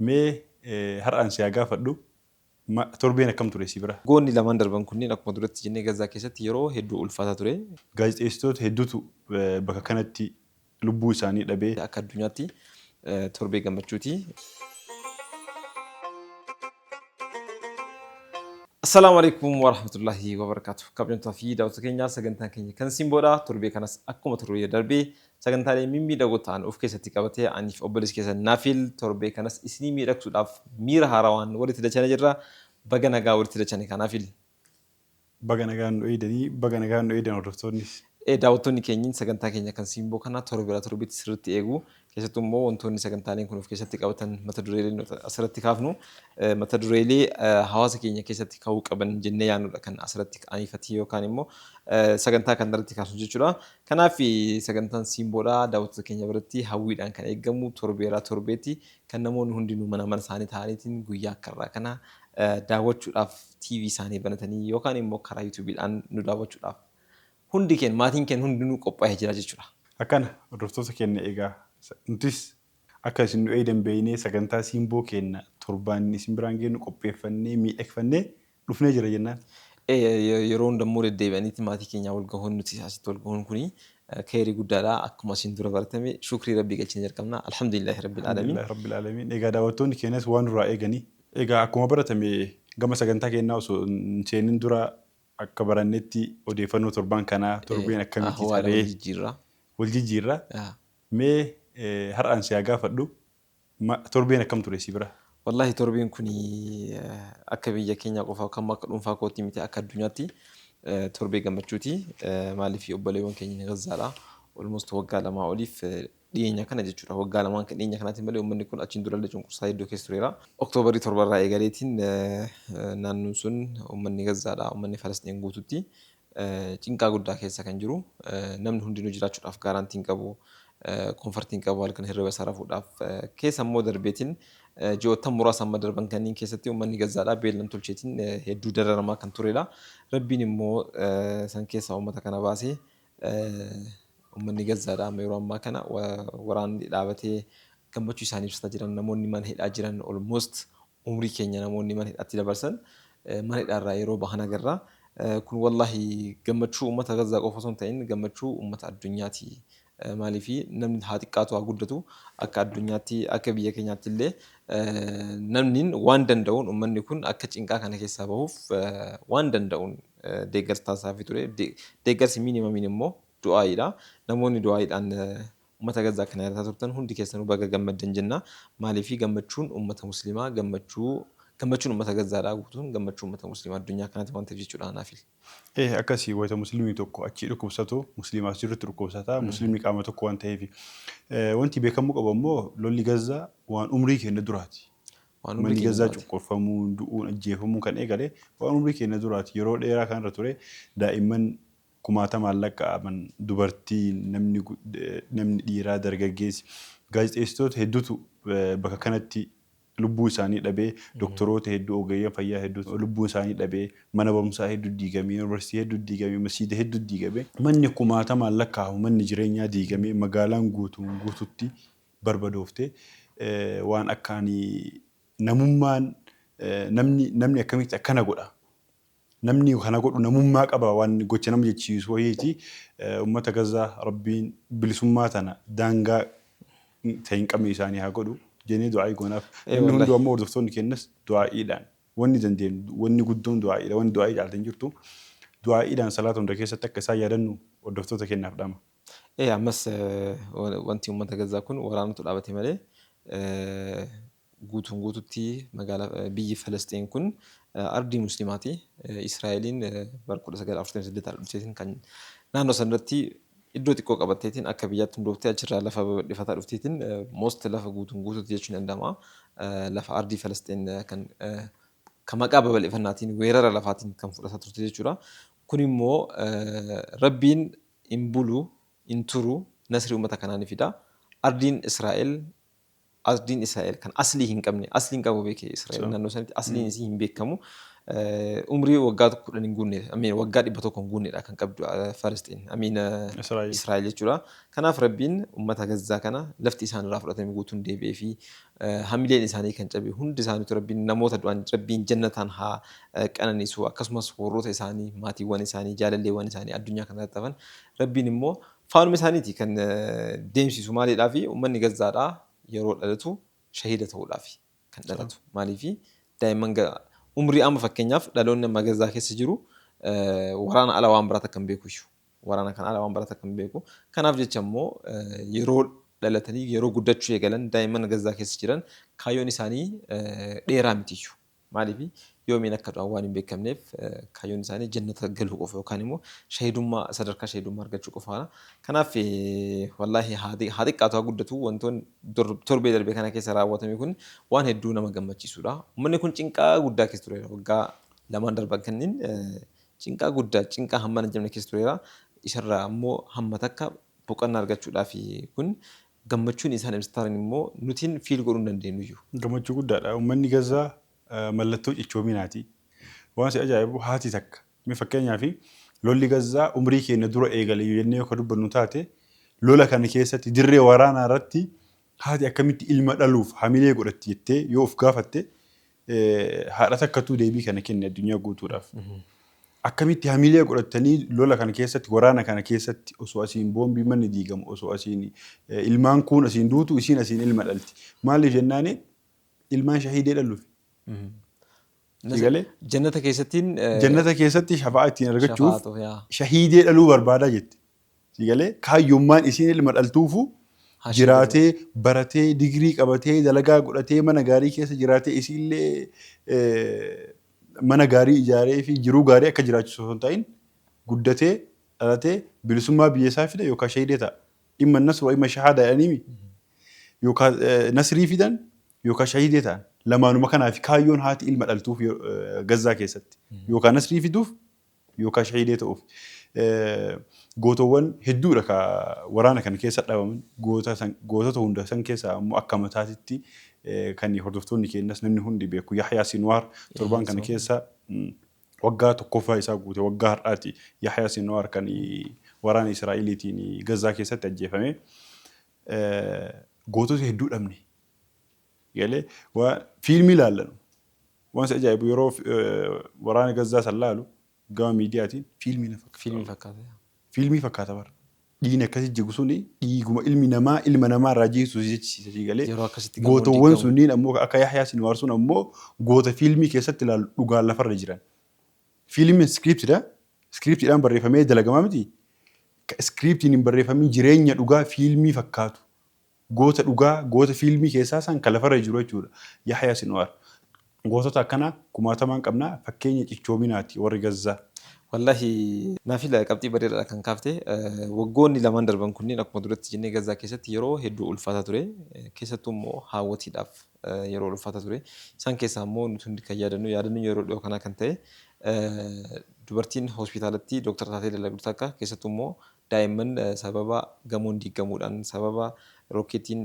Mee har'aan si haa gaafadhu torbeen akkam ture si bira? Goonni lamaan darban kunneen akkuma duratti jennee Gazzaa keessatti yeroo hedduu ulfaataa ture. Gaazexeessitoota hedduutu bakka kanatti lubbuu isaanii dhabee. Akka addunyaatti torbee gammachuuti. Assalaamu alaikum warahmatullahi wabarakatuh. Kabajamtootaa fi daawwattoota keenya sagantaan keenya kan simboodha. Torbee kanas akkuma torbee darbee sagantaalee mimmiidhagoo ta'an of keessatti qabatee aniif obboleessi keessan Naafil torbee kanas isinii miidhagsuudhaaf miira haarawaan walitti dachane jirra. Baga nagaa walitti dachane kaa Naafil. Baga nagaan nu eeydanii, baga nagaan nu eeydan hordoftoonnis. Daawwattoonni keenyin sagantaa keenya kan Simboo kana torbeerraa torbeetti sirriitti eegu. Keessattuu immoo wantoonni sagantaaleen kun of keessatti qabatan mata dureeleen nuti asirratti kaafnu mata dureelee hawaasa keenya keessatti ka'uu qaban jennee yaadnudha kan asirratti aniifatii yookaan immoo sagantaa kana irratti kaasnu jechuudha. Kanaaf sagantaan Simboodha daawwattoota keenya biratti hawwiidhaan kan eegamu torbeerraa torbeetti kan namoonni hundinuu mana mana isaanii taa'aniitiin guyyaa akka irraa kana daawwachuudhaaf TV isaanii banatanii yookaan immoo karaa YouTube'dhaan nu daawwachuudhaaf hundi keenya maatiin keenya hundinuu qophaa'ee jira jechuudha. Akkana hordoftoota keenya egaa nutis akka isin nu eeydan beeynee sagantaa Simboo keenna torbaan isin biraan geennu qopheeffannee miidhagfannee dhufnee jira jennaan. Yeroo hunda immoo deddeebi'aniiti maatii keenyaa wal gahuun nuti asitti wal gahuun kuni kheyrii guddaadha. Akkuma asiin dura baratame shukrii Rabbii galchinee jalqabna. Alhamdulillahi Rabbil Aalamiin. Alhamdulillahi Rabbil Aalamiin. Egaa daawwattoonni keenyas waan nurraa eeganii. Egaa akkuma baratame gama sagantaa keennaa osoo hin seenin dura akka barannetti odeeffannoo torbaan kanaa torbeen akkamitti Ahwaala taree wal jijjiirra. wal jijjiirra. Mee har'aan si haa gaafadhu torbeen akkam ture si bira? Wallaahi torbeen kun akka biyya keenyaa qofa yookaan akka dhuunfaa kootii miti akka addunyaatti torbee gammachuuti. Maaliif obboleewwan keenya Gazzaadha. Almost waggaa lamaa oliif dhiyeenya kana jechuudha. Waggaa lamaan kan dhiyeenya kanaatiin malee uummanni kun achiin durallee cunqursaa hedduu keessa tureera. Oktoobarii 7 irraa eegaleetiin naannoon sun uummanni Gazzaadha. Uummanni Falasxiin guututti cinqaa guddaa keessa kan jiru. Namni hundinuu jiraachuudhaaf gaaraantii hin qabu. Komfartii hin qabu halkan hirriba isaa rafuudhaaf. Keessa immoo darbeetiin ji'oottan muraasa amma darban kanneen keessatti uummanni Gazzaadha beellan tolcheetiin hedduu dararamaa kan turedha. Rabbiin immoo san keessaa uummata kana baasee Uummanni Gazzaadha amma yeroo ammaa kana waraanni dhaabatee gammachuu isaanii ibsataa jiran namoonni mana hidhaa jiran almost umrii keenya namoonni mana hidhaatti dabarsan mana hidhaarraa yeroo bahan agarra. Kun wallaahi gammachuu uummata Gazzaa qofa osoo hin ta'in gammachuu uummata addunyaati. Maaliif namni haa xiqqaatu haa guddatu akka addunyaatti akka biyya keenyaatti illee namni waan danda'uun uummanni kun akka cinqaa kana keessaa bahuuf waan danda'uun deeggarsa taasisaafii ture. Deeggarsi miinimamiin immoo du'aa'iidha. Namoonni du'aa'iidhaan uummata Gazzaa kana yaadataa turtan hundi keessanuu baga gammaddan jenna. Maaliif gammachuun uummata musliimaa gammachuu gammachuun uummata Gazzaadhaa guutuun gammachuu uummata musliimaa addunyaa kanaati waan ta'eef jechuudha anaafil. Ee akkasi wayita muslimni tokko achii dhukkubsatu muslima as jirutti dhukkubsata muslimni qaama tokko waan ta'eef. Wanti beekamuu qabu ammoo lolli Gazzaa waan umrii keenya duraati. Waan umrii Manni keenya Gazzaa duraati. cunqurfamuun, du'uun, ajjeefamuun kan eegale waan umrii keenya duraati. Yeroo dheeraa kanarra ture daa'imman kumaatamaan lakkaa'aman, dubartiin, namni namni dhiiraa, dargaggeessi, gaazexeessitoota hedduutu bakka kanatti lubbuu isaanii dhabee, doktoroota hedduu, ogeeyyan fayyaa hedduu lubbuu isaanii dhabee, mana barumsaa hedduu diigamee, yuunivarsiitii hedduu diigamee, masjiida hedduu diigamee, manni kumaatamaan lakkaa'amu manni jireenyaa diigamee, magaalaan guutuun guututti barbadoofte waan akkaan namummaan namni namni akkamitti akkana godha namni kana godhu namummaa qaba waan gocha nama jechiisu wayiiti. Ummata Gazzaa Rabbiin bilisummaa tana daangaa ta hin qabne isaanii haa godhu jennee du'aa'ii goonaaf. Ee Namni wallahi. hunduu ammoo hordoftoonni keenyas du'aa'iidhaan wanni dandeenyu wanni guddoon du'aa'iidha wanni du'aa'ii caalte hin jirtu. Du'aa'iidhaan salaata hunda keessatti akka isaan yaadannu hordoftoota keenyaaf dhaama. Ee ammas wanti uummata Gazzaa kun waraanatu dhaabate malee guutuun guututti magaalaa biyyi Falasxiin kun ardii muslimaati. Israa'eliin bara 1948 dhufteetiin kan naannoo sanarratti iddoo xiqqoo qabatteetiin akka biyyaatti hundooftee achirraa lafa babal'ifataa dhufteetiin most lafa guutuun guututti jechuun danda'ama. Lafa ardii Falasxiin kan kan maqaa babal'ifannaatiin weerara lafaatiin kan fudhataa turte jechuudha. Kun immoo Rabbiin hin bulu, hin turu, nasrii uummata kanaa ni fida. Ardiin Israa'el Ardiin Israa'el kan aslii hin qabne, aslii hin qabu beekee Israa'el naannoo sanitti asliin isii hin beekamu. Umrii waggaa 10 hin guunne, amiin waggaa 100 hin guunnedha kan qabdu Falastiin, amiin Israa'el jechuudha. Kanaaf Rabbiin uummata Gazzaa kana lafti isaan irraa fudhatame guutuun deebi'ee fi hamileen isaanii kan cabe hundi isaaniitu Rabbiin namoota du'an Rabbiin jannataan haa qananiisu, akkasumas warroota isaanii, maatiiwwan isaanii, jaalalleewwan isaanii addunyaa kanarratti hafan Rabbiin immoo faanuma isaaniiti kan deemsisu. Maaliidhaa fi uummanni Gazzaadhaa yeroo dhalatu shahiida ta'uudhaafi kan dhalatu. Maaliifi daa'imman umrii amma fakkeenyaaf dhaloonni amma Gazzaa keessa jiru waraana ala waan biraa takka hin beeku iyyuu. Waraana kana ala waan biraa takka hin beeku. Kanaaf jecha immoo yeroo dhalatanii yeroo guddachuu eegalan daa'imman Gazzaa keessa jiran kaayyoon isaanii dheeraa miti iyyuu. Maaliif yoomiin akka du'an waan hin beekamneef kaayyoon isaanii jannata galuu qofa yookaan immoo shahidummaa, sadarkaa shahidummaa argachuu qofaadha. Kanaaf wallaahi haa xiqqaatu haa guddatu wantoonni torbee darbe kana keessa raawwatame kun waan hedduu nama gammachiisudha. Uummanni kun cinqaa guddaa keessa tureera. Waggaa lamaan darban kanneen cinqaa guddaa, cinqaa hammana hin jedhamne keessa tureera. Isarraa ammoo hamma takka boqonnaa argachuudhaaf kun gammachuun isaan ibsatan immoo nutiin feel godhuu hin dandeenyuyyuu. Gammachuu guddaadha. Uummanni Gazzaa mallattoo cichoominaati. Waan si ajaa'ibu haati takka. Mee fakkeenyaaf lolli Gazzaa umrii keenya dura eegale jennee yoo ka dubbannu taate, lola kana keessatti dirree waraanaa irratti haati akkamitti ilma dhaluuf hamilee godhatti jettee yoo of gaafatte, haadha takkatu deebii kana kenne addunyaa guutuudhaaf. Akkamitti hamilee godhatanii lola kana keessatti, waraana kana keessatti, osoo asiin boombii manni diigamu, osoo asiin ilmaan kuun asiin duutu, isiin asiin ilma dhalti? Maaliif jennaani ilmaan shahiidee dhaluuf. Galee? Jannata keessattiin Jannata keessatti shafa'aa ittiin argachuuf shahiidee dhaluu barbaadaa jetti. Galee kaayyummaan isiin ilma dhaltuufu jiraatee, baratee, digirii qabatee, dalagaa godhatee, mana gaarii keessa jiraatee, isiillee mana gaarii ijaaree fi jiruu gaarii akka jiraachisu osoo hin ta'in, guddatee dhalatee bilisummaa biyya isaa fida yookaan shahiidee ta'a. Imma nasru imma shahaadaa jedhaniimi yookaan nasrii fidan yookaan shahiidee ta'an. Lamaanuma kanaaf kaayyoon haati ilma dhaltuuf Gazzaa keessatti yookaan nasrii fiduuf yookaan shahiidee ta'uuf. Gootowwan hedduudha ka waraana kana keessa dhabaman. Gootota hunda san keessaa ammoo akka mataatitti kan hordoftoonni keenyas namni hundi beeku Yahyaa Sinwaar torbaan kana keessa waggaa tokkoffaa isaa guute, waggaa har'aati Yahyaa Sinwaar kan waraana Israa'eliitiin Gazzaa keessatti ajjeefame. Gootota hedduu dhabne. Galee waa fiilmii ilaallanu. Waan si ajaa'ibu yeroo waraana Gazzaa san laalu gama miidiyaatiin fiilmii na fakkaata. Fiilmii fakkaata. Fiilmii fakkaata bara. Dhiigni akkasii jigu suni dhiiguma ilmi namaa ilma namaa irraa jiisu si jechisiisa si galee. Yeroo akkasitti gamoon Gootowwan diigamu. Sunniin ammoo akka Yahyaa Sinwaar sun ammoo goota fiilmii keessatti ilaalu dhugaan lafarra jiran. Fiilmiin iskiriiptidha. Iskiriiptiidhaan barreeffamee dalagamaa miti. Iskiriiptiin hin barreeffamin jireenya dhugaa fiilmii fakkaatu. Goota dhugaa, goota fiilmii keessaa san kan lafarra jiru jechuudha. Yahyaa Sinwaar. Gootota akkanaa kumaatamaan qabna, fakkeenya cichoominaati warri Gazzaa. Wallahi Naafila, qabxii bareedaadha kan kaafte. Waggoonni lamaan darban kunneen akkuma duratti jennee Gazzaa keessatti yeroo hedduu ulfaataa ture. Keessattuu immoo haawwatiidhaaf yeroo ulfaataa ture. Isaan keessaa immoo nuti hundi kan yaadannu, yaadannu yeroo dhiyoo kanaa kan ta'e, dubartiin hospitaalatti dooktara taatee dalagdu takka keessattuu immoo daa'imman sababa gamoon diigamuudhaan, sababa rookeetiin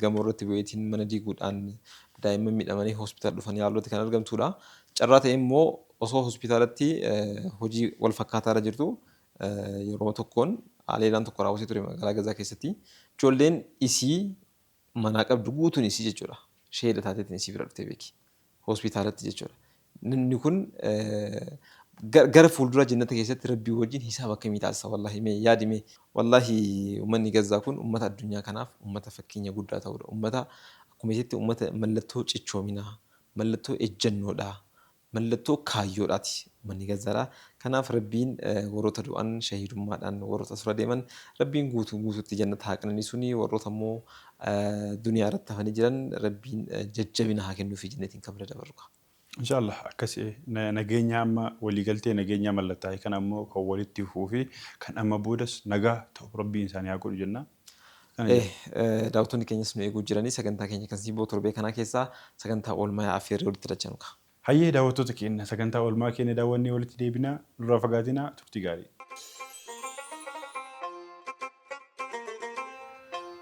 gamoo irratti bu'eetiin mana diiguudhaan daa'imman miidhamanii hospitaala dhufan yaaluutti kan argamtudha. Carraa ta'e immoo osoo hospitaalatti hojii wal fakkaataa irra jirtu yeroo tokkoon haleellaan tokko raawwatee ture magaalaa Gazaa keessatti. Ijoolleen isii manaa qabdu guutuun isii jechuudha. Sheeda taateetiin isii bira dhuftee beeki. Hospitaalatti jechuudha. Namni kun gara fuuldura jannata keessatti Rabbii wajjin hisaaba akkamii taasisa? Wallahi mee yaadi mee. Wallahi uummanni Gazzaa kun uummata addunyaa kanaaf uummata fakkeenya guddaa ta'udha. Uummata akkuma isitti uummata mallattoo cichoominaa, mallattoo ejjannoodha, mallattoo kaayyoodhaati uummanni Gazzaadha. Kanaaf Rabbiin warroota du'an shahiidummaadhaan, warroota asirra deeman Rabbiin guutuu guutuutti jannata haa qananiisuuni, warroota immoo duniyaa irratti hafanii jiran Rabbiin jajjabina haa kennuufi jenneetiin kan bira dabarru. Inshallah akkasi nageenya amma waliigaltee nageenyaa mallattaa'e kana ammoo kan walitti fufuu fi kan amma boodas nagaa ta'u Rabbiin isaanii haa godhu jenna. Kana jedha. Daawwattoonni keenyas nu eeguu jiranii sagantaa keenya kan simboo torbee kanaa keessaa sagantaa oolmaa affeerree walitti dachanu ka. Hayyee daawwattoota keenya, sagantaa oolmaa keenya daawwannee walitti deebinaa, nurraa fagaatinaa, turtii gaarii.